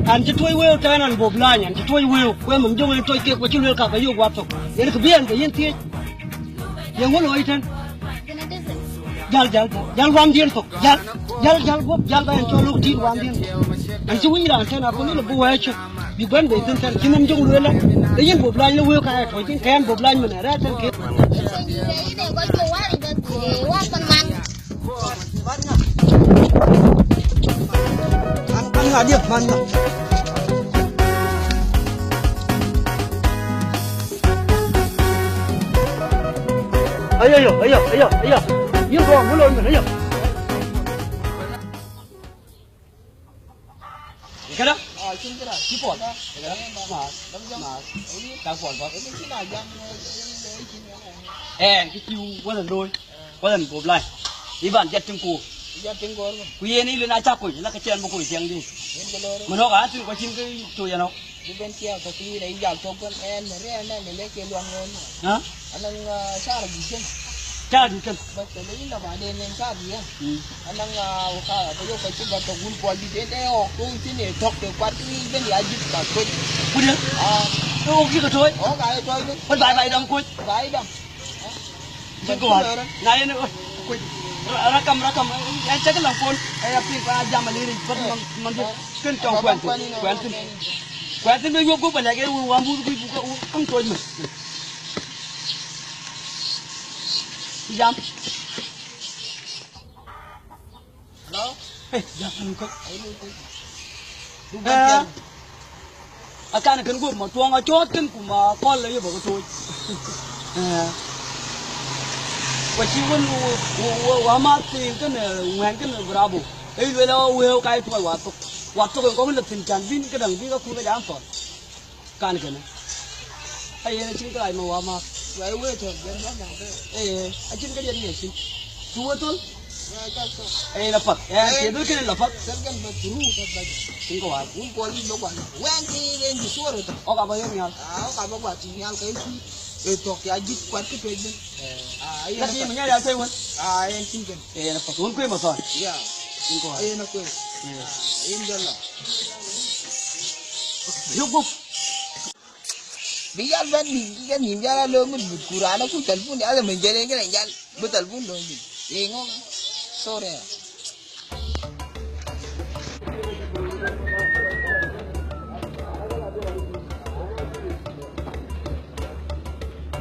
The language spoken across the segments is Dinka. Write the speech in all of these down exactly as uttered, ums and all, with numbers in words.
An cï tuɔ̈c wëëu tɛ̈n, an bop lany, an cï tuɔ̈c wëëu, ku ë nhom jöŋ ë tuɔ̈c kek, ku acï lueel ka ke yök watthok. Yen kë bï ɛn ke yïn thiëëc. Yeŋö looi tɛ̈n? Jäl, jäl, jäl, jäl wamdiɛ̈n thok. Jäl, jäl, jäl guɔ̈p, jäl ba yɛn cɔl luk tït wamdiɛ̈n thok. An cï wïc raan tɛ̈n, aköl ë bï wɛ̈ɛ̈c cök. Bï bɛ̈n bei thïn tɛ̈n, cï nhom jöŋ lueel ë. Ë yïn bop lany lë wëëu ka ë tuɔ̈c thïn, ke ɛn bop lany mën ë rɛ̈ɛ̈r tɛ̈n ke. Ayo, ayo, ayo, ayo. Yïn kɔn, wël ɣön mën, ayo. Këdë? Ah, cïn këdë, cï pɔl. Këdë? Math, math. Ka pɔl bɔ̈. Ɛn, kë cï wël looi. Wël bop lany. Iban jat tiŋ koor. Jat tiŋ koor. Ku yen ilë na cak kuc, la ke cɛn bï kuc thiɛŋdï. Yen ke loor. Mën ɣɔ̈k an thïn ku acïn kë tooc ɛn ɣɔ̈k. Bï ben thiaak tɔ̈ pïïr, ë jäl thök bën, ɛn, rɛɛn ɛn, ë lek ke luaŋ ɣöön. Ha? Anɔŋ, ah, shaar dït kën. Shaar dït kën. Bas, të le yïn la baden en shaar dït ɛn. Mm. Anɔŋ, ah, ka, ka yok ka cï bä tɔ̈ wun puɔl dït en, ë ɣɔ̈k, ku cïn ë tɔ̈k ke kuat, ke yïn ben ya jït ba tooc. Ku dië? Ah. Ë ɣɔ̈k cï ke tooc? Ɣɔ̈k aa ye tooc bën. Bas, bai, bai dɔm kuc. Bai dɔm. Cïn kë wal. Na yen, kuc. Rakam, rakam, ë, ë, cäk lɔŋ pon, ë, ya piŋ, ba jam aliric, bät man, man dï, kën tɔŋ kuɛn thïn, kuɛn thïn. Kuɛn thïn bï yuɔp guɔ̈p bä lɛ̈k, ë, wun wä muth kuc, buk, buk, käŋ tooc mën. Jam. Hello? Hey, jam, jam, jam. Akan kën guɔ̈p ma tuɔŋ acɔɔt kën ku ma kɔl la yï bä ke tooc. Eh. Ku cï wën, wä, wä, wä, wä ma thïn kën, eh, ŋuɛ̈n kën, eh, bravo. Ë lueel a wëëu ka ye tuɔɔc wa thok. Wa thok ë kɔŋ la thïn can bïn këdäŋ bï ka kun ke jam thɔn. Kan kënë. Ayen acïn kërac ma wa ma. Wa ye wëëu thɔn, jam jam jam. Eh, acïn ke diɛt ye cïn. Cu wä thol. Ee, la path. Ee, ee, tiɛth wek kënë la path. Thɛl kɛn bä thuru path bä. Cïn kë wac. Wun kuɔl yïn bä gual. Wɛn kï yen kï suɔr ëtök. Ɣɔk abä yök nhial. Aa, ɣɔk abä gual tïŋ nhial ke yï kuc. Ëtök ya jït kuat kï tuec bï. Ee. Aa, yen la kï apath. Mï nya ya tuec wën. Aa, yen cïn kën. Ee, yen apath. Wun kuec mathɔn. Ya. Cïn kë wac. Yen akuec. Ee. Aa, yen jɔl la. Yök guɔ̈p. Bï jal bɛ̈n nïm, bï jal nïm jal aa lööŋ mit but ku raan akuc telpun jal ëmën jël en kënë jal bï telpun lööŋ dït. Yeŋö? Sorry.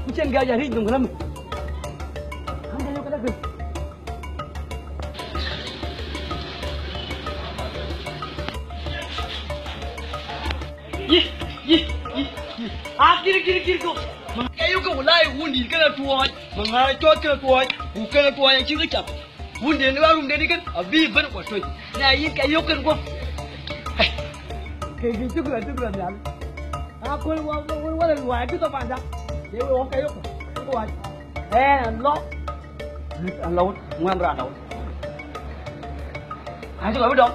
Kucen gɛ̈ɛ̈c aric nhom kënë mit. An jɔ yök këdäk. Yï, yï, yï, yï. Ah, kïr, kïr, kïr, kïr. Maŋ ke yök ke wulai wundït kënë tuɔɔc. Maŋ ŋäär cɔɔt kënë tuɔɔc. Ku kënë tuɔɔc acï kë cap. Wunden ë rumden kën abï bɛ̈n ku atoc. Na yïn ke yök kën guɔ̈p. Ke kï cuk la, cuk la nhial. Aköl wa, wa, wa, wa, wa, cï thok panda. Ye we wok ke yök. Ku wac. Ɛn lɔ. An lɔ wut, ŋuɛ̈n raan lɔ wut. Acï kɔc bï dɔm.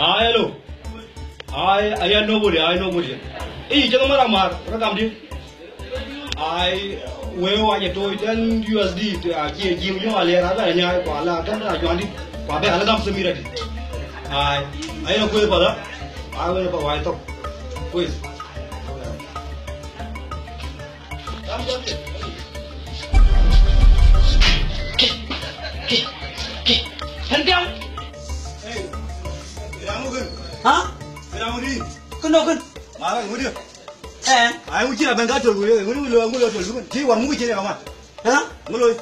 Ai, hello. Ai, ai, nobody, ai, nobody. Ï, cï ke mär amär, rɔt gam dï? Ai, wëëu aye toc tën U S D, të acie jiëëŋ nyɔk aliɛr, abɛ la nyaai, ku ala kën la juandït, ku abɛ ala gam Samira dït. Ai, ai, na kuëë path, ai, wëëu pa wai thok. Kuëë. Gam, gam, gam. Kë, kë, kë. Kën gam. Hey, ramu kën. Ha? Ramu di. Kën no kën. Mara, ŋö dia? Eh. Ai, ŋö cï la bɛ̈n ka tol, ŋö, ŋö, ŋö, ŋö tol, ŋö. Cï wä muk cïn ë kaman. Ha? Ŋö loi?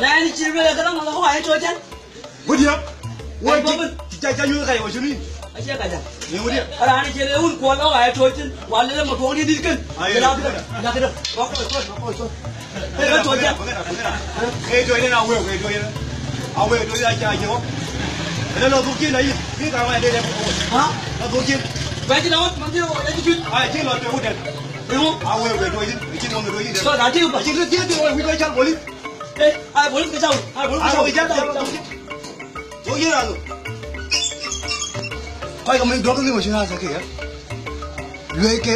Na en cï bɛ ka la ŋö ka wa e to jan. Ŋö dia? Woi, ca, ca, ca, nyuɔ̈th ka ye wa cï ni. Acie ka jan. Ŋö dia? Raan cï le wun kuɔl ɣɔ̈k aa ye toc thïn, ku alë le matuɔŋ dït dït kën. Aye. Jël a bï däk, däk, däk. Kɔc, kɔc, kɔc, kɔc, kɔc. Ee, kɔc, kɔc, kɔc. Ee, toc dït awëu, ee, toc dït. Awëu, toc dït aca jëk. Ee, lɔ dhuk cin ayï, bï ka ŋɔ̈c dede. Ha? Lɔ dhuk cin. Bɛ cin awot, man cin awot, ee, cin. Ai, cin lɔ tueŋ wut dɛn. Eeŋö? Awëu, ee, toc dït, ee, cin ŋɔ̈ŋ, ee, toc dït. So, na cï ba cin, cin, cin, wïc, wïc, cal police. Eh, ai, police ke cau, ai, police ke cau. Ai, police ke cau. Wo ye rano. Kɔc ke mɛn duɔ̈k ke machine asa ke ya. Luɔi ke,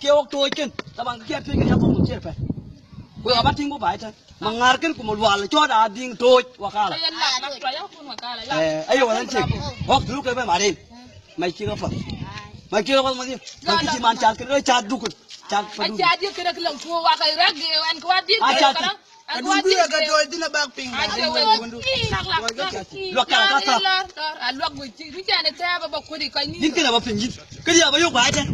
Ke wok tooc kën, taban ke kiɛt piëc kën ya thok thok ciɛt pɛ̈i. Ku ya ba tïŋ ku baai tɛ̈n. Maŋar kën ku Malual cɔɔt aa dhiŋ tooc wakala. Ayen la, la, la, ya kun wakala, la. Eh, ayo, walan cïk. Wok dhuk ke bɛ marin. Mac cïk apath. Mac cïk apath, mac cïk. Mac cïk man cat kën, cat duk kën. Cat pa duk. Acat ye kën, kën ku wa ka rek, wan ku wa dhiŋ. Acat. Kën. Ka duk duk ka tooc dhïn abak piŋ. Aca we. Luak ka ka ka. Lor, lor, a luak we cï, cï cän ë tɛ̈ɛ̈k aba kuöt ë kɔc nïïm. Yïn kënë aba piŋ yïn. Kënë aba yök baai tɛ̈n.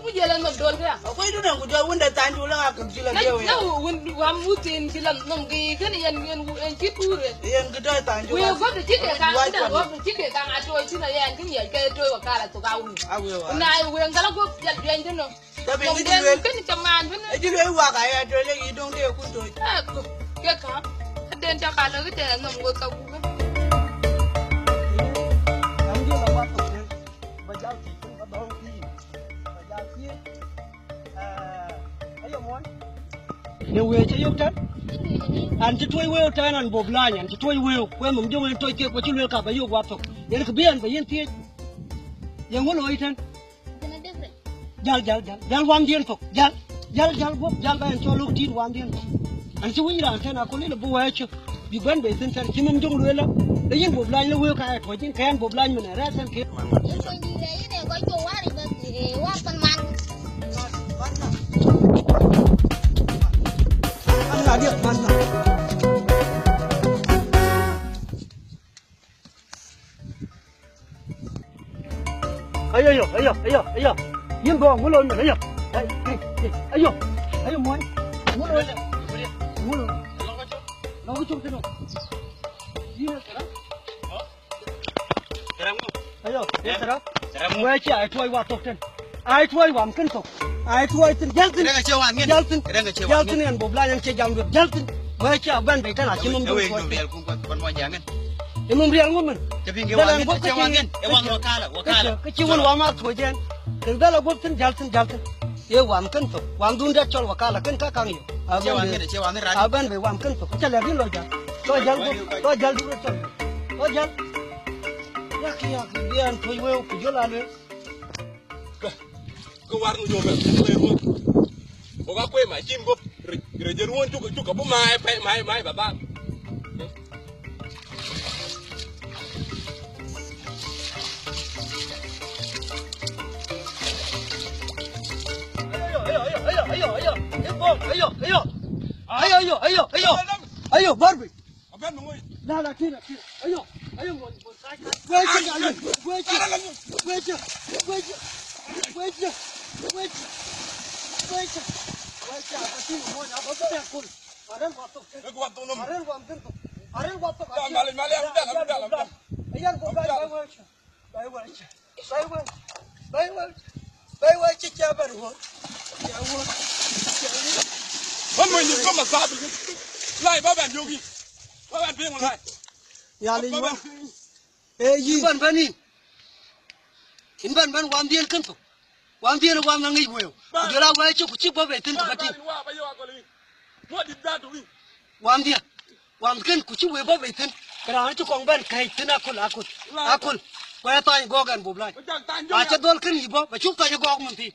Ku jël anok dol kë ya. Akuc du nɔm ku jɔ wun de thany cu la akëk cï la na, geu ya. Na wun wam wuthin cï la nɔm kë kënë yen, yen, yen cï tuur ë. Yen kë tɔ̈ thany cu. Wëu guɔ̈p cï ke kaŋ, guɔ̈p cï ke kaŋ atoi cïn ayen kë yen ke toi wakala thok awun. Awëu. Ku na wëu gala guɔ̈p jal juɛny tënɔ. Tabii nɔm kë den luel. Kënë cä man tënë. Ë cï luel wak aya tɔ̈ le yï döŋ de kun toi. Ke ka. Këden cä ka lɔ kë tɛɛr nɔm ŋoth ka buk. Am jël awak thok tën. Ba jal thok tën, ba dɔ̈ŋ pïïr. Ba jal thiëëc. Ee, ayo muɔny. Në wëu cï yök tɛ̈n? An cï tuɔ̈c wëu tɛ̈n, an bop lany, an cï tuɔ̈c wëu. Ku ë nhom jɔŋ en tɔ̈c kek, ku acï luel ka ba yök wak thok. Yen kë bï an ba yen thiëëc. Yen ŋö looi tɛ̈n? Jal, jal, jal, jal wamdiɛ̈n thok. Jal, jal, jal guɔ̈p, jal ba en cɔl lok tït wamdiɛ̈n thok. An cï wïc raan tɛ̈n aköl ëlë bï wɛ̈ɛ̈c cök. Bï guɛ̈n bei thïn tɛ̈n, cï nhom jɔŋ lueel la, ë yïn bop lany la wëu ka ë tuɔ̈c yïn, ke ɣɛn bop lany mën ë rɛ̈ɛ̈r tɛ̈n ke. Ayo, ayo, ayo, ayo, ayo. Yïn bɔ̈, ŋö looi mën, ayo. Ay, ay, ay, ayo. Ayo, muɔny. Ŋö looi? Ŋö looi? Lɔ ku cök tënë. Yïn ë thɛ̈rä? Ayo, ë thɛ̈rä? Wëu cï aa tuɔ̈c wak thok tɛ̈n. Aa tuɔ̈c wam kën thok. Aa tuɔ̈c thïn. Jäl thïn. Jäl thïn. Jäl thïn, yen bop lany an cie jam duet. Jäl thïn. Wëu cï aa bɛ̈n bei tɛ̈n acï nhom jɔŋ tuɔ̈c. Ë nɔm riɛl ŋö mën? Ke piŋ ke wan ŋën, ke cie wan ŋën, ë wan wakala, wakala. Ke cï wën wam a thuɔ̈c ɛn. Ke dhal a guɔ̈p thïn, jäl thïn, jäl thïn. Ye wam kën thok, wam dhun dɛ̈t cɔl wakala kën ka kaŋ yök. Cie wan ŋën, cie wan ŋën raan. Abɛ̈n bei wam kën thok. Cä lɛ̈k yïn lɔ jäl. Lɔ jäl guɔ̈p, lɔ jäl dhuk röt cɔl. Lɔ jäl. Yak, yak, yen thuɔ̈c wëu, ku jɔl a lueel. Ke war nu jɔ bɛ, bɛ ruɔn. Oka kue ma cin guɔ̈p, rec, rec ruɔn cuk, cuk, bu mai, pɛ, mai, mai, baba. Ayo, ayo, ayo, ayo, ayo, ayo, ayo, ayo, ayo, ayo, ayo, ayo, ayo, Barbie. La, la, kina, kina. Ayo, ayo, mo, mo, sai, sai. Gueche, ayo, gueche, gueche, gueche, gueche, gueche, gueche. Gueche, apa sih, mo, apa sih yang kul? Arel watok. Arel watok. Arel watok. Mali, mali, am dal, am dal, am dal. Ayan, go, guys, guys, guys. Bɛ̈i wël, bɛ̈i wël, bɛ̈i wël, cï cä bɛ̈n wöör. Cä wöör, cä wöör. Wën mony dït kɔ̈m athaap, lai ba bɛ̈n yök yïn. Ba bɛ̈n piŋ lai. Yal yï wä. Ee yï. Yïn bɛ̈n bɛ̈n yïn. Yïn bɛ̈n bɛ̈n wamdiɛ̈n kën thok. Wamdiɛ̈n wam na ŋic wëëu. Ku jɔl a wɛ̈ɛ̈c cï ku cï bɔ̈ bei thïn tëkë tïŋ. Wamdiɛ̈, wamkën ku cï wëi bɔ̈ bei thïn, ke raan cï kɔŋ bɛ̈n kɛ̈ɛ̈c thïn aköl, aköl, aköl. Ku ë thany gɔ̈ɔ̈k ɛn bop lany. Acä dhɔl kën yï bɔ̈, ba cuk thany gɔ̈ɔ̈k mën thïn.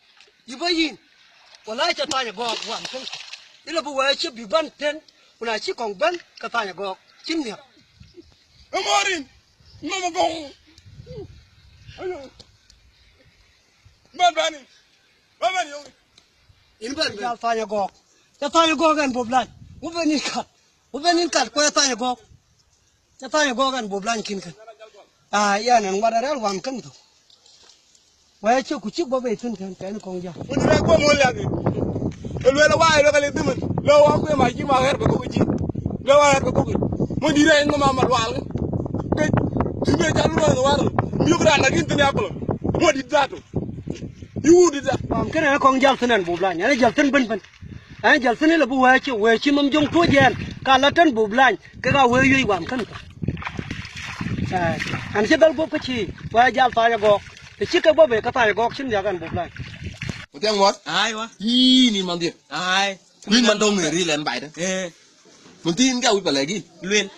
Yï bɔ̈ yïn. Wala acä thany gɔ̈ɔ̈k wamkën. Ëlë bï wɛ̈ɛ̈c cï bï bɛ̈n tën, ku na cï kɔŋ bɛ̈n, ke thany gɔ̈ɔ̈k. Cïn nhiäk. Ëmɔɔrin, mama gɔ̈ɔ̈k. Ayo. Bɛ̈n bɛ̈n yïn. Bɛ̈n bɛ̈n yïn. Yïn bɛ̈n bɛ̈n. Jal thany gɔ̈ɔ̈k. Cä thany gɔ̈ɔ̈k ɛn bop lany. Ŋu bɛ̈n yïn kat? Ku bɛ̈n yïn kat ku ë thany gɔ̈ɔ̈k. Cä thany gɔ̈ɔ̈k ɛn bop lany kïn kën. Aa, yɛn ɛn ŋuat arɛ̈ɛ̈r wamkën thok. Wɛ̈ɛ̈c cï ku cïk bɔ̈ bei thïn tën kɛn kɔŋ jäl. Wën rɛ̈ɛ̈r guɔ mɔ̈l yak. Ke lueel awai, lueel ka le dhimën. Lueel wa kuë ma cï ma ɣɛ̈r bɛ kɔ̈k cï. Lueel wa ɣɛ̈r bɛ kɔ̈k. Mony dït rɛɛc nhom ama lual. Ke tïŋ ë cal luɔ̈ɔ̈th war. Miök raan dak yïn thïn ya kolom. Mony dït dhatu. Yï wut dït da. Wamkën ë kɔŋ jäl thïn ɛn bop lany. Ɛn ë jäl thïn bën bën. Ɛn jäl thïn ëlë bï wɛ̈ɛ̈c cï, wɛ̈ɛ̈c cï nhom jöŋ tuɔ̈c ɛn, ka la tën bop lany, kek aa wëëu yuëc wamkën thok. Ɛɛ, ɛn cï dhal guɔ̈p ke cï, wɛ̈ɛ̈c jal thany agɔ̈ɔ̈k. Të cï ke bɔ̈ bei ke thany agɔ̈ɔ̈k cïn nhiäk ɛn bop lany. Ku thiäŋ muɔ̈th? Ai, wa. Yïn, yïn mandhië. Ai. Kuïn man tɔ̈ ŋëër ril ɛn baidë. Ee. Mun thiin ke awïc ba lɛ̈k yïn. Luel.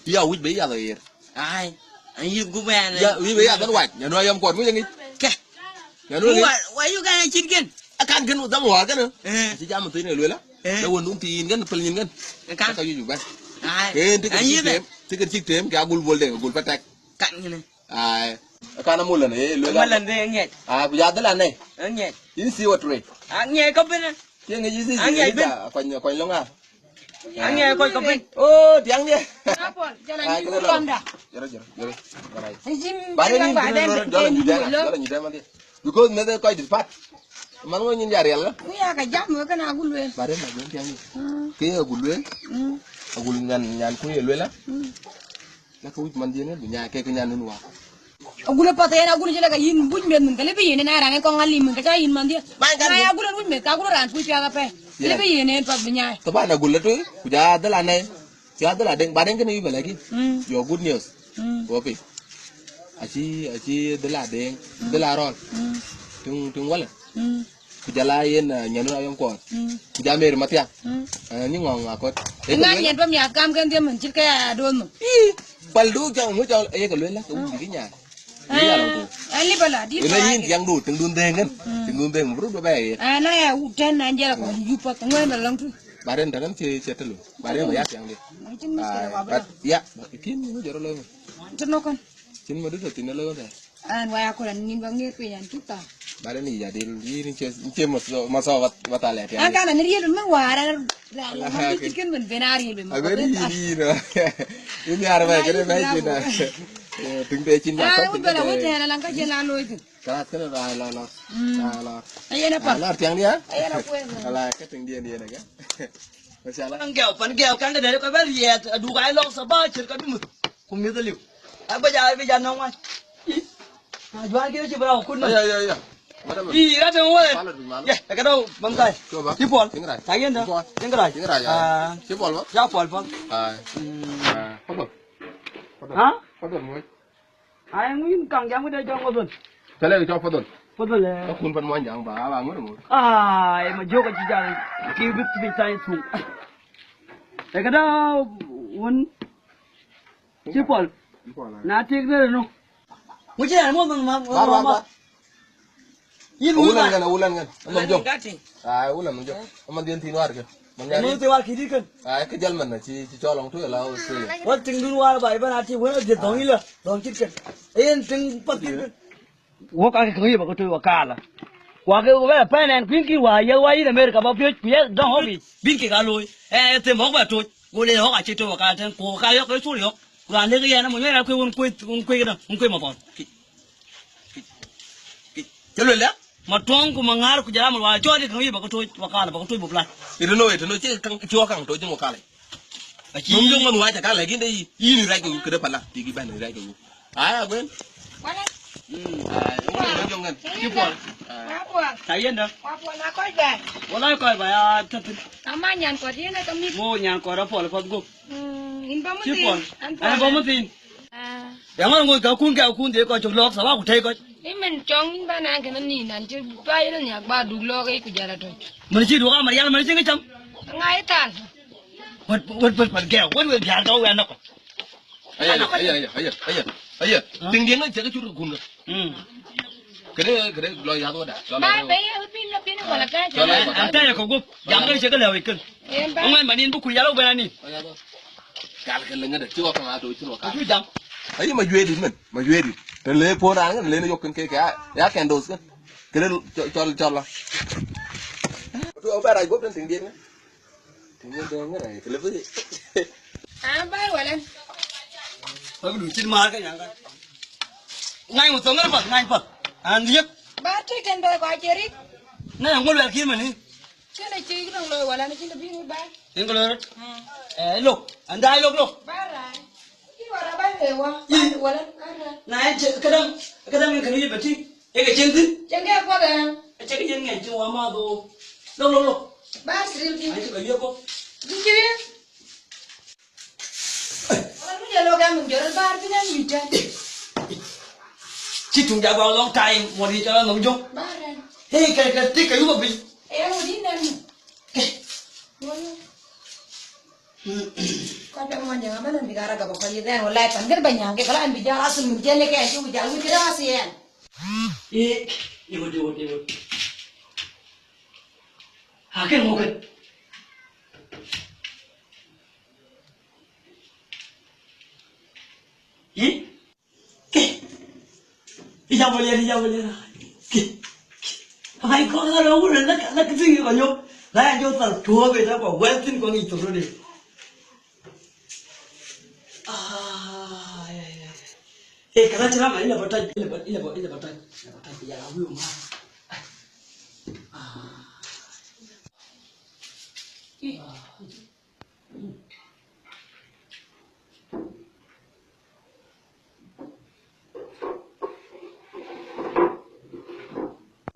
Ya wïc bï yath aɣeer. Ai. An yï gup ɛn. Ya, wïc bï yath ɛn wac. Nyan nu ayɔm kuɔt, ŋuc aŋic. Kɛ. Nyan nu aŋic. Wa, wa yuk ɛn cït kën. Akan kën dham wäär kënë. Ee. Acï jam thïn ë luel a. Ee. Na wën dun thiin kën, pël nyin kën. Akan. Ka yuc bï bɛ̈n. Ai. Kën tïkë cïk tem, tïkë cïk tem, kë agul bol de, agul pa tɛk. Kan kën. Ai. Akan amulän, ee, luel a. Amulän de ŋiɛc. Ai, ku ya dhil anɛi. Ŋiɛc. Yïn si wa tuei. A ŋiɛc ka bïn. Tiɛŋ ŋic yï si, a ŋiɛc bïn. Akuany, akuany lɔ ŋa? Aŋiɛc kɔc kɔ̈k bɛ̈n. Oh, tiɛŋ diɛ. Apol, jɔl a nyuc ku lɔmda. Jɔl, jɔl, jɔl. Jɔl a nyuc dɛm, jɔl a nyuc dɛm, jɔl a nyuc dɛm. Because meth kɔc dït pat. Man ŋö nyin ja riɛl la. Ku ya ka jam wek kana agul luel. Bare na gwen tiɛŋ diɛ. Ke ye agul luel. Agul nyan, nyan ku ye luel la. Lak wïc man diɛn bï nyaai kek nyan nun wa. Agul path en agul jëlë ka yïn buc meth mën, ka lëbï yen en a raan en kɔŋ alim mën, ka ca yïn man diɛn. Man kan. Na agul en wïc meth, ka agul raan puc piath apɛi. Yeah. Lëbï yen en path bï nyaai. Taban agul la tueŋ, ku ja dhil anɛi. Ja dhil adeŋ, ba deŋ kënë yï bɛ lɛ̈k yïn. Mm. Your good news. Mm. Wo piny. Aci, aci dhil adeŋ, mm, dhil arɔl. Mm. Tuŋ, tuŋ walɛ. Mm. Ku jɔl a yen, eh, nyan nu ayɔm kuɔɔth. Mm. Ku ja Mary Mathiaŋ. Mm. Eh, nyi ŋɔŋ akɔt. Ŋa nyan bä miath kam kën dhiëm mën cït ke ya don mën. Ii, pal du cɔŋ ŋö cɔŋ, eh, ye ke luel la, ke wun dï nyaai. Ah, ya lo du. An lï bä la, dï. Ënë yïn tiɛŋ du, tiŋ dun dhëëŋ kën. Mm. Tiŋ dun dhëëŋ, mupru bä bɛ yen. Ah, na ya wut tɛn na jɛl akɔn yup path, ŋuɛn bä lɔŋ tu. Baden tɛ̈n cie, cie tëlu. Baden bä ya tiɛŋ di. Ai, but, ya, kin ŋö jɔt rɔ looi mën. Tënɔ kën. Cïn ma du tɔ thïn ë looi mën. An waya kula nin ba ŋiɛt piny an tuta. Bare ni ya dil, yïn ce, ce mas, mas wat, wat ale tiang. An kana ni riel men wara. La la man di tiken men ben ariel ben. Aberi yïn, yïn. Yïn ya ba kene ba yïn. Ting te cin ya. Ah, wut bela wut ya la ka je la loy tu. Kala kene la la la. La la. Ayena pa. La tiang dia. Ayena kuen. Ala ka ting dia dia ga. Mashallah. An gel pan gel kan de ko ba riet adu ga long sa ba chir ka dum. Ku miëth aliu. Abï ja, abï ja nɔŋ wan. Ih. Na juan kï cï bï rau kut nɔm. Aya, aya, aya. Madam. Ih, rat woi. Pala du man. Ye, ka dau bam tai. Coba. Ci pol. Ting rai. Ta yen da. Ting rai. Ting rai. Ah. Ci pol ba? Ya pol pol. Ah. Hmm. Ah. Pol. Ha? Fadhal ŋuɔ̈c. Ai, ŋuin kaŋ jam këde jɔŋ wadhon. Tɛ̈ lɛ̈k cɔl Fadhal. Fadhal, eh. Ka kun pan Muɔnyjäŋ ba, aba ŋuɔ̈t ŋuɔ̈t. Ai, ma jök acï jal. Ki bï piny thany thuk. Ee këda wun. Cï pɔl. Cï pɔl, ai. Na tik de nu. Ŋu cï ɛn muɔ̈th ma, ma, ma, ma. Bar, bar, bar. Yïn wun ŋän, wun ŋän. Wun ŋän jɔŋ. Ai, wun ŋän jɔŋ. Aman dhiën thïn war kën. Man ŋän. Mun thïn war kï dït kën. Ai, kë jal man na cï, cï cɔl lɔŋ tueŋ la Australia. Wal tiŋ dun war ba iban ati wun dhiëth dhɔŋ yï la, dhɔŋ cït kën. Yen tiŋ path kït kën. Wok ake kë yï ba ke tueŋ wakala. Wa ke wek pɛn ɛn kuïn kï wa ye wa yïn America ba piöc ku ye dɔŋ hobi. Bin kek a looi. Ɛ, ë them hɔk ba toc. Go le hɔk acï tueŋ wakala tɛn ku ka yɔk ë thul yɔk. Ku raan lek yɛn amuny wɛn akuec wun kuec, wun kuec këdäŋ, wun kuec mathɔn. Kic, kic, kic. Cä luel dä? Ma tuɔŋ ku ma ŋaar ku jɔl a ma luaal cɔɔl ë käŋ yï ba ke toc wakala, ba ke toc buk lat. Ëtëno, ëtëno cï käŋ, cï wä käŋ toc wakala. Acï. Nöm jɔŋ man wä cä ka lɛ̈k yïn de yï, yïn rac ke këde pala, tik ëbɛ̈n rac ke. Aya, Gwen. Wala. Mm. Ai, wala jɔŋ ŋän. Cï pɔl. Ai. Wa puɔl. Ka yenda. Wa puɔl na kɔc bɛ. Wala kɔc ba ya tëthin. Ama nyan kɔt yenda ka mit. Wo nyan kɔt a pɔl path gup. Mm, in ba mu thin. Cï pɔl. An pɔl. An ba mu thin. Ah. Ya ŋɔn ŋoc ka kun, ka kun de kɔc cök lɔɔk, sawa ku tɛ̈i kɔc. Ëmën cɔŋ yïn ba naan kënë nïn, an cï ba yïn nhiak ba duk lɔɔk yic ku jal atɔ̈c. Mën cï duɔ̈k amär yal, mën cï ŋic cam. Ŋa ye thal? Wët, wët, wët, wët gɛ̈ɛ̈u, wët, wët diäär tɔ̈u wɛn nɔ̈k kɔc. Aya, aya, aya, aya, aya, aya. Hä? Tiŋ diɛŋ cä ke cut ke kun ke. Mm. Këde, këde lɔ yath wada. Ba be ye pin na pin wala ka. Cɔl ai. An tɛ̈ ye kɔ̈k gup, jam ke cä ke lɛ̈u yic kën. Yen ba. Ŋuɛ̈n ba nin bï ku yal wok bɛ̈n anïn. Gal ke leŋ de, cï wɔ käŋ aa toc, cï wɔ käŋ. Acuk jam. Ayï ma juëëdït mën, ma juëëdït. Të le puɔ̈n raan kën, le në yök kën ke, ke ya, ya candles kën. Këde cɔl, cɔl, cɔl la. Tu bɛ rac guɔ̈p tën tiŋ diɛt ŋë. Tiŋ diɛt ŋë rac, të le bï. Ah, bär wala. Bä du cït maar ke nyaŋ ka. Ŋany ŋö thöŋ ŋë path, ŋany path. An liep. Ba tik tën bɛ kɔc cï rik. Na ŋö luɛl kïn mën ni. Cïn acï nɔŋ loi wala në cïn të bï ŋö bär. Yen ke loi rot. Mm. Eh, lok. An daai lok, lok. Bär raai. Cï wala bär ke wa. Ï. Wala bär raai. Na yen cï këdäŋ, këdäŋ yen kënë yï bɛ tïŋ. Ë ke cieŋ thïn. Cieŋ ke kuɔth ë. Acï ke cieŋ ŋiɛc cï wa ma dho. Lok, lok, lok. Bär siril kï. Acï ke wiëk kok. Dï cï wiëk. Wala nu jɛ lok ɛ min jɔt bär piny an wic tɛn. Cï tuŋ ja gɔl long time, ŋuɔt yï cɔl anhom jɔŋ. Bär ɛn. Hey, kɛ, kɛ tik kɛ yup apiny. Ë ŋuɔt yïn nɛn. Kɛ. Kɔc bɛ muɔny jaŋ amɛn an bï gar agabä kɔc yï dhɛn wala pan gër bɛ nyaŋ ke kala an bï jal asul min jɛn ë kɛ cï wic jal wic kërë asiɛn. Ë, iwot, iwot, iwot. Akën ŋukä. Yï? Ke. Ijam wël yen, ijam wël yen. Ke. Ke. Ai, kɔn ŋa lɔ wun la, la kë thiŋ kɔc nyop. La ya jɔ thal tuɔɔk ëda kɔc wɛl thïn kɔn ŋic thok röt ë. Ah, ya, ya, ya. Eh, kala cï rama, ila batai, ila bat-, ila ba-, ila batai, ila batai, ya la wiu ma. Ah.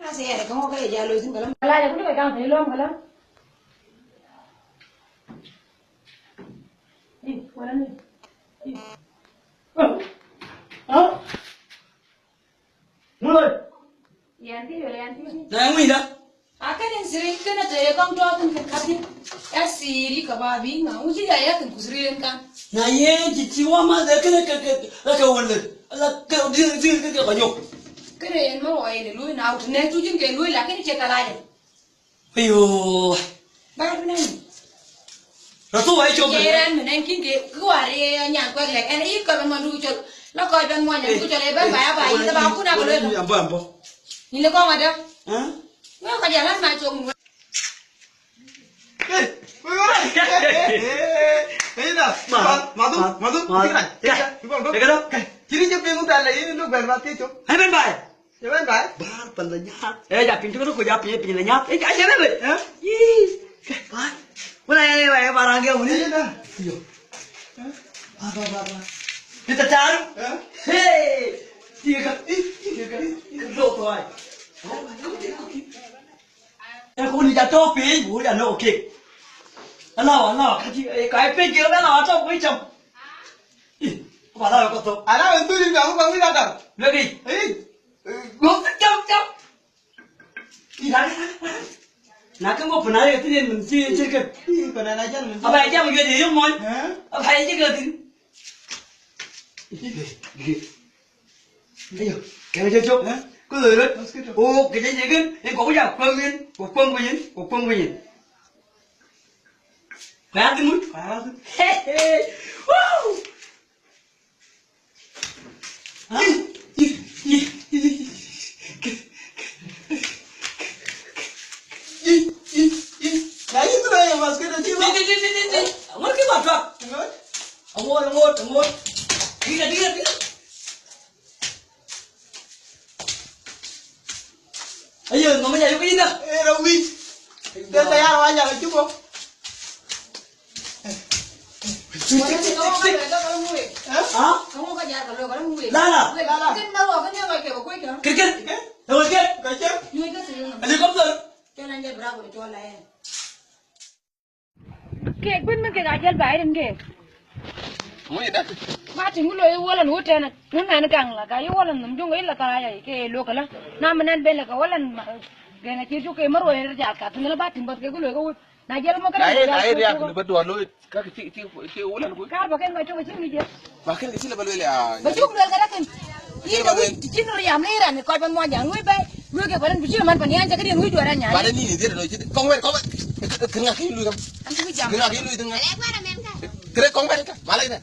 Asa ya, kaŋö ka ya jalo sin kalam. Kala ya kudu ka kan sai lom kalam. Ih, wala ni. Ih. Ah. Ah. Mulai. Yan ti, yan ti. Na ŋuinda. Akën en siri kënë të ye kɔŋ tɔɔk kën kën kadhï. Ya siri ka ba bï ŋa, ŋu cï ya yakën ku siri en kan. Na ye cï cï wa ma de kënë ke, ke, ke, ke wël. Ala ke dir, dir ke, ke kɔnyok. Kënë en ma wɔ en lui na, ut ne tu jin ke lui, lakini cï kalaja. Ayo. Bar bï nani. Ratu wa icho. Ye ran men en kin ke, ku war ye nyan kwek lek, en i ka man du chol. La ko ben mo nyan ku chol e ben ba ya ba, yi ba ku na ko le. Ambo, ambo. Ni le ko ma da. Hä? Ŋö ka jalan na cok ŋö? Eh, woi, woi. Eh, eh, eh, eh, ina. Ma, ma, madu, ma, madu, ma, kira. Ya, ibo, ibo. Kira. Kiri je pengu dale, ini lu ben ma kecho. Hai ben bai. Je ben bai. Bar pala nyat. Eh, ja pin tu ko ja pin, pin nyat. Eh, ja jere le. Eh? Ih. Bar. Wala ya, ya, ya, barang dia uni. Ina. Yo. Bar, bar, bar, bar. Kita taruh. Eh? Hey. Tiga. Ih, tiga. Kedua tu ai. Ë kun ja tɔ̈u piny, wur ja nɔ̈k kek. Ala, ala, ka cï, eh, ka ë piny kek, ala, atɔ̈u piny cam. Ih, Ba la ko to. Ala ben tu ni ka ko mi la ta. Lagi. Ei. Go jam jam. Ira. Na ka mo puna ye tin min si chirke. Ih, ko na na jam min. Aba jam ye de yo mon. Eh? Aba ye ke tin. Ayo, kena jam jam. Eh? Ko lo ro. Mosquito. O, ke je gen. En ko ja ko men. Ko ko men. Ko ko men. Kaya dun? Kaya dun. Hey, hey. Woo! Huh? Ih, ih, ih, ih. Ih, ih, ih. Na yïn dun aye mas kena cï ba. Ti, ti, ti, ti, ti, ti. Angor ki ba tuak. Angor? Angor, angor, angor. Dira, dira, dira. Ayo, mama ya yuko ina. Eh, rawi. Dada ya wa ya chuko. Ha? Kamu ka jar ka lo ka mu. La, la. La, la. Kin ba wa kan ya ka ke ko ka. Kir, kir. Ke? Tawo ke? Ka ke? Ni ka su. Helicopter. Kana nje bravo to la en. Kek bïn min kek ajël ba rin kek. Ŋö ye dak? Ma tïŋ ku loi wol an wut tɛn, ŋö mɛn kaŋ la ka yï wol an nhom juŋ ila thar aya ke lok ala. Na min an ben la ka wol an ma, gɛn acï cuk ke mär woi rot jal ka tïŋ la ba tïŋ bath ke ku loi ka wut. Na jël mɔ këdäŋ. Ai, ai, riak ni ba duɔl loi ka ci, ci, ci wol an ku. Kar ba ken ka cuk cï mi jël. Ba kën ke cï lëbë lueel ya. Ba cuk lueel këdë kën. Yïn ba lueel. Cïn riam ni ran kɔc ban muɔny jaŋ ŋuc bɛ̈i. Lueel ke baden ku cïn man pan yɛn cä këdiɛn ŋuc duɔ̈r anyai. Baden yïn dhiëëth nɔn cï kɔŋ wɛ̈t, kɔŋ wɛ̈t. Kën ŋa kë yïn luui kam? An cï wïc jam. Kën ŋa kë yïn luui thïn ŋa? Këre kɔŋ wɛ̈t ka. Ma lɛc dɛ.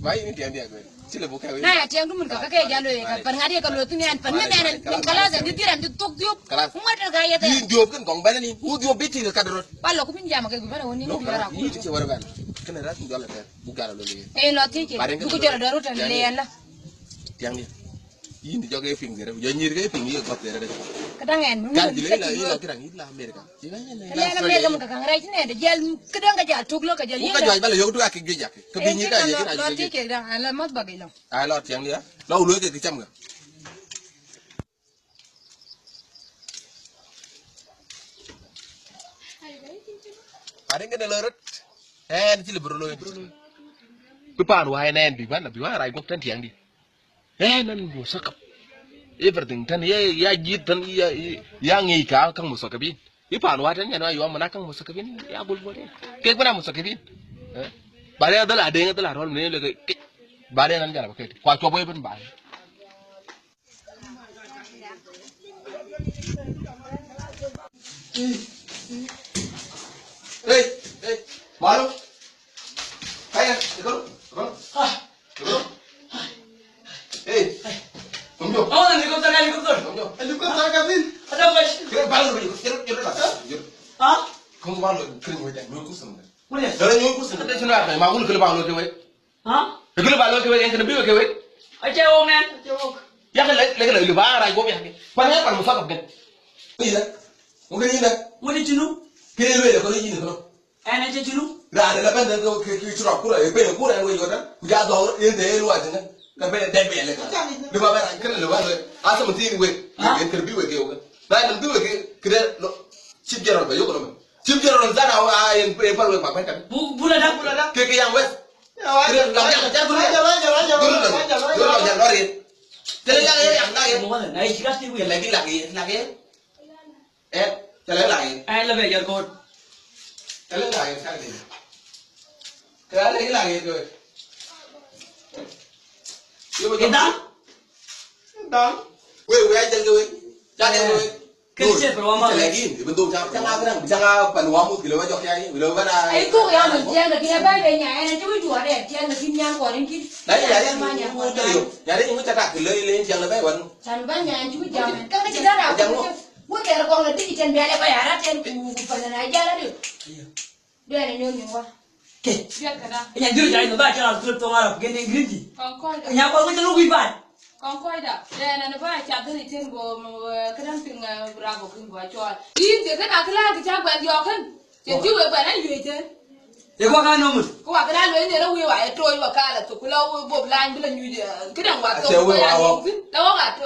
Ma yïn tiɛŋ diɛk wɛ̈t. Cï lëbë kɛ wɛ̈t. Na ya tiɛŋ du mun ka ke jal lueel ka pan ŋa diɛ ka lueel thïn ɛn pan ŋa ɛn. Min kalas ɛn cï dhiëëth ɛn cï thok dhiop. Kalas. Ku ŋuɔt ka yeth ɛn. Yïn dhiop kën kɔŋ bɛ̈n ni. Wu dhiop bï tïŋ ka dërot. Ba lɔ ku bïn jam ke ku bɛ̈n awën ni ku jɔl akut. Yïn cï wɛ̈t bɛ̈n. Kën rat cï jɔl ëtɛ̈n. Buk jal alo loi. Ee, lɔ thiëc kek. Duku jɔl adɔ̈ röt tɛ̈n le ɛn la. Tiɛŋ diɛ̈. Yïn jɔ ke piŋ dhierë, jɔ nyïïr ke piŋ yï gɔ̈th dhierë. Këdäŋ ɛn, mi kan wun jël la, yï la këdäŋ, yï la America. Yï la, yï la, yï la America, Australia. Muk ka käŋ rɛc nɛn, të jal këdäŋ ka jal tuk lɔ, ka jal yïn ka la. Juac ba la yök tuk akek juëc jakë. Ke bï nyïïr ka jël, lɔ thiëc kek daŋ, ala math ba gëc lɔ. Ai, lɔ tiɛŋ diɛ̈. Lɔ wun luɔi ke kë cam kë. Adï kënë loi röt, ɛn cï lëbë röt looi. Bï paan wä ɛn ɛn bï bän, bï wä rac guɔ̈p tën tiɛŋdï. Ɛn ɛn muthakap. Everything tën, ya, ya jït tën, ya, ya ŋic ka käŋ muthakapin. Bï paan wä tën, yɛn wä yuɔm na käŋ muthakapin, ya gul bɔt. Kek bï na muthakapin. Eh? Ba rɛ̈ dhël adëŋ, dhël arɔl, mënë lek, kec. Ba rɛ̈ nan jal ba kec. Kua cuɔp wei bën ba. Hey, hey, Malo. Kaya, ikut, ikut. Ah, ikut. Hey, tunggu. Oh, helikopter, helikopter. Tunggu. Helikopter kabin. Ada bos. Kira balo, kira, kira, kira. Ah? Kamu balo, kira, kira, kira, kira. Mana? Dalam nyuŋ kusin. Ada cina apa? Ma wun kele ba lo ke wek. Ha? Kele ba lo ke wek, en kene bi wek ke wek. Ace wok nɛn. Ace wok. Ya kele, le kele, le ba rac guɔ̈p ya ke. Pan ya pan muthakap gen. Ina. Mungkin ina. Wani cinu? Kele le ko ina ko. Ɛn ace cinu? Raan la bɛ̈n ke, ke, ke cura kura, e ben kura en we yoda. Ku ja dɔr en de luwa tene. Ka ben de be le ka. Le ba ba rac kele le ba lo. Asa mun tin we. Ha? En kele bi wek ke wek. Na en bi wek ke, kede no. Chief General ba yok no. Chief General zat a, a, en, en pal wek ba kwɛn kan. Bu, bula da, bula da. Ke, ke yang wes. Ya, wa. Kire, la, ya, ya, guru. Raja, raja, raja, guru, raja, raja, guru, raja, raja. Lori. Tele la, ya, ya, la, ya. Mo wala, na ichi kasi wi. Lagi, lagi, lagi. Eh, tele la, ya. Ai, la be jar ko. Tele la, ya, sa de. Kira la, la, ya, ko. Yo, ba. Ida? Ida. We, we, ajal ke we. Jal ke we. Kën cï thou wama. Lakin, even though cak, cak a këdäŋ, cak a pan wamuth kï lɔ ba jɔk ya, kï lɔ ba na. Ai, thou ya mën tiɛŋ, lakin aba be nya, ɛn acï wïc duɔɔr dɛ tiɛŋ, lakin nyan kɔɔr in kï. Na ya, ya, ya, ŋu tɛ̈ yök. Ya, ya, ŋu cak tak kï lɔ, ile tiɛŋ lɔ bɛ̈i wan. Can ba nya, ɛn cï wïc jam, ɛn. Käŋ cï däär a jam ŋu. Wek kɛɛr kɔŋ la digital bia lɛ ba ya rat ɛn ku, ku pan na jal adï. Duɛn ë nyuɔ̈th nyuɔ̈th wä. Ke. Duɛn këda. Nya jur jai no ba cha la tur to ngara gen de green tea. Kɔn kɔc da. Nya kɔc wä jalo wi ba. Kɔn kɔc da. Duɛn ë ba cha dhin iten go, mm, këdäŋ piŋ, eh, bravo kin go chol. Yin ke këna këla ke cha gwen yɔkën. Ke ti we gwen an yue iten. E ko ka no mun. Ko wa këna lo ne ro wi wa e toy wa kala to kula wo bob lan bila nyu. Këdäŋ wa to. Ache we wa wo. La wa ga to.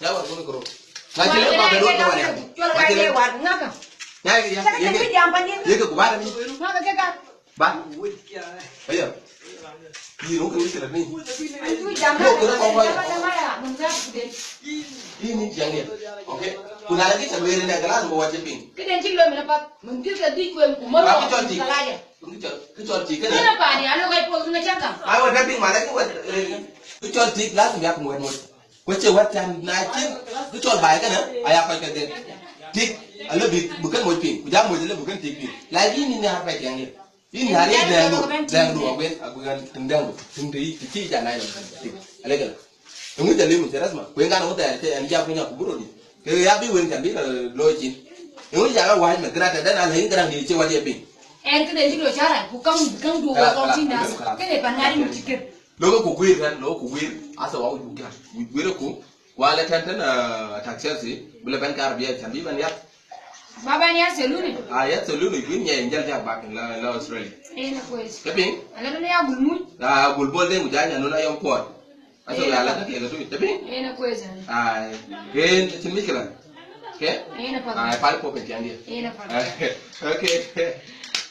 Ya wär ŋun kuro. Na cï lëu ba ke duɔ̈k ke wär ya. Cɔl wär ke wär ŋäkä. Ya, ya, ya, ya. Cak ke jam pan yïn. Ye ke ku ba ni. Ŋäkä ke ka. Ba. Ayo. Yïn ŋun ke wïc ke ni. An cï jam. Yo, ke ko ko. Jam ya, mun za ku de. Yïn ni jam ya. Okay. Ku na lagi ta weri na galas mo wace piny. Kiden cï lo mi na pat. Mun ke ka di ku en ku mo. Ba ku cɔl di. Kalaja. Kë cɔl, kë cɔl tik kënë. Kënë pani, alo kai pos në cakam. Ai, wɛ̈t bɛ̈ piŋ, ma lɛ̈k wɛ̈t, eh, kë cɔl tik, lazim yak wɛ̈t moc. Ku cie wɛ̈t can na cïn, kë cɔl baai kënë, aya kɔc ke gɛ̈t. Tik, alë bï, bï kën moc piŋ, ku jam moc alë bï kën tik piŋ. Like yïn, yïn nhiaar pɛ̈c tiɛŋ yïn. Yïn nhiaar yïn dɛɛŋdu, dɛɛŋdu, aguën, aguën, tïŋ dɛɛŋdu, tïŋ të yï, të cï jam na yïn tik. Alë kënë. Eŋö ca liu cï rasma? Ku yen kan ŋö thɛɛr cï ɛn jam ku nya ku bï röt yic. Ke ya bï wen can bï la looi cin. Eŋö ca bɛ wäc mɛn këna tɛ̈dɛn alë yen këraŋ dï cï wac ye piŋ. Ɛn këde cï lo caran ku käŋ käŋ du wä kɔŋ cï nas. Këde pan ŋac mï cï kën. Lo ku guir kan, lo ku guir. Asa wa ku guir. Guir ku. Wa le tɛn tɛn, ah, taxi. Bï le bɛn kar bia can bï bɛn yat. Baba ni Aseluni. Ah, ya Aseluni, kuin ya injal jak bak la, la Australia. Ena kwes. Ke piŋ? Ala na ya gul muc. Ah, gul bol de mujanya nuna yom kuot. Asa ya la ke ke tu. Ke piŋ? Ena kwes. Ah, ken cin mishkila. Ke? Ena pa. Ah, pal po pe tiang dia. Ena pa. Okay.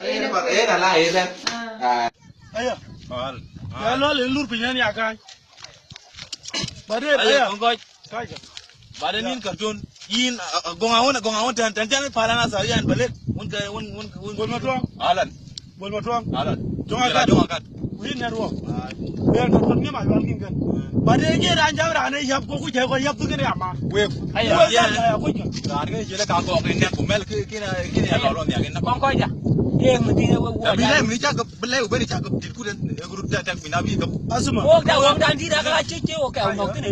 Ena pa. Ena la ena. Ah. Aya. Mal. Ya lo le lur pinyan ya kai. Baden aya, aya. Kongoj. Kaja. Baden nin karton. Yin, a, a, gong awon, gong awon tan, tan, tan, pala na sa yan balek. Won ka, won, won, won. Bol ma tuang. Alan. Bol ma tuang. Alan. Jonga kat. Jonga kat. Wi network. Ai. Ber karton ni ma yuan kin kan. Baden je ran jam ran yap ko ku je ko yap tu kin ya ma. Wek. Aya. Wek ya, ya ko. Ran ke je le ka ko ke ne ku mel ke, ke na, ke ya lo lo ya ke na. Kongoj ya. Ye mu ti we. Abi le mi cha. Bï lɛ̈k bɛ̈n cak tit kut en, ë gurut tɛ̈k tɛ̈k bï na bï gäm. Asuma. Wok da, wok da, dït aka cï cï wok kɛ wok kënë.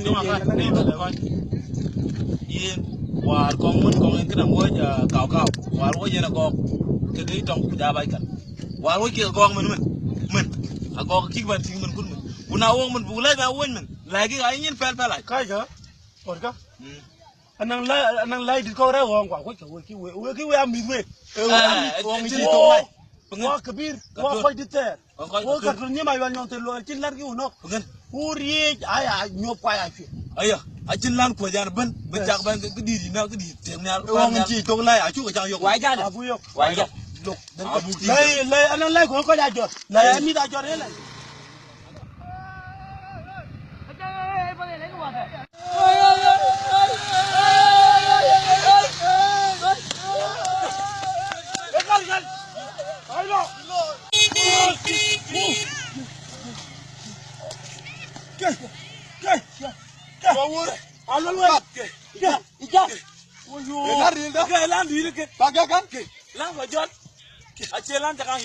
Yen, wäär kɔŋ wën kɔŋ en kënë wöc, ah, kaw kaw. Wäär wöc yen agɔɔk, kekë tɔŋ ku ja bac kan. Wäär wöc kek agɔɔk mën, mën, mën. Agɔɔk cïk bɛ̈n tïŋ mën kut mën. Ku na wok mën, buk lɛc na wöc mën. Lɛ̈k kï, ayï nyin pɛl pɛl ai. Kai ka, kɔt ka. Mm. Anang lai, anang lai dit kɔk rɛ̈k ɣɔ̈ɔ̈ŋ, kua kuc ke wek ki wek, wek ki wek amit wek. Eh, wek amit, eh, wek eh, ci eh, tɔŋ lai. Pengen. Wek kebir, wek kɔc dit thɛɛr. Wek kɔc wek kɔc kɔc. Kɔc kɔc nyim ayual nyɔŋ thil luɔl, cïn lɛ̈k ki wunɔk. Pengen. Wek riëëc, aya, nyop kua ya cuet. Aya, acïn lan kuec an bɛ̈n, bï cak bɛ̈n ke, ke dït yïn na, ke dït tiɛm nhial. Eh, wek min ci tɔŋ lai, acuk ke cak yök. Wai jadë. Abu yök. Wai jadë. Lok. Abuk tïŋ. Lai, lai, anang lai kɔc kɔc ajɔt. Lai amit ajɔt, eh, lai.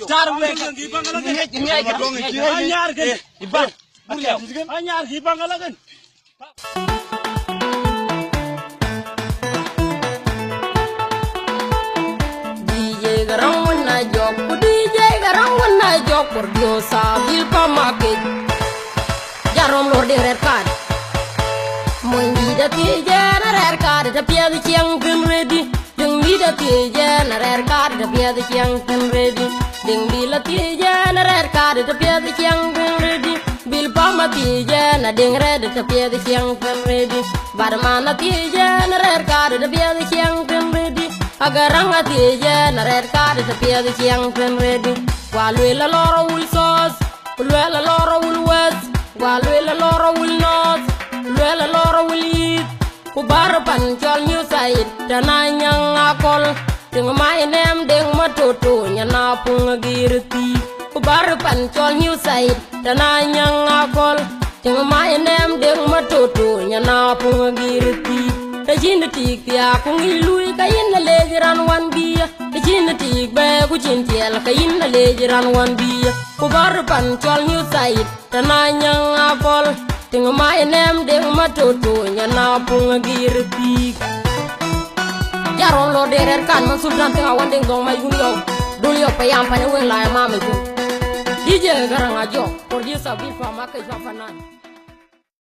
Tar wek. Ngi bangala ke. Anyar ke. Ibang. Anyar ke bangala ke. D J Garang wën na jɔk, ku D J Garang wën na jɔk, producer Bill Pamake. Jarom lor ding red card. Mony dït athiëc ënë red card, të piɛth ciɛŋ kën ready. Ding dït athiëc ënë red card, të piɛth ciɛŋ kën ready. Ding dït athiëc ënë red card, të piɛth ciɛŋ kën ready. Bill Pam athiëc ënë ding red, të piɛth ciɛŋ kën ready. Batman athiëc ënë red card, të piɛth ciɛŋ kën ready. Agarang athiëc ënë red card, të piɛth ciɛŋ kën ready. Wa luel alɔr awul south, ku luel alɔr awul west, wa luel alɔr awul north, ku luel alɔr awul east. Ku bär pan cɔl New Side, tënë Anyaŋ Akɔl, tiŋ my name Deŋ Matoto, nyana puŋ agir thiik. Ku bär pan cɔl New Side, tënë Anyaŋ Akɔl, tiŋ my name Deŋ Matoto, nyana puŋ agir thiik. Të cïn tik thiaak ku ŋic lui, ka yïn alec raan wan bï ya. Të cïn tik bɛ̈ɛ̈i ku cïn tiɛɛl, ka yïn alec raan wan bï ya. Ku bär pan cɔl New Side, tënë Anyaŋ Akɔl, Tiŋ ma ye nɛm deŋ ma toto nyana puŋ gir thiik. Jarɔn lɔ de rɛr kan man sultan tiŋ awan deŋ dɔŋ ma yun yɔu. Dul yɔu payam pane wen la ya mama ju. D J Garang Ajok, producer Bill Pam, ake jwa fanan.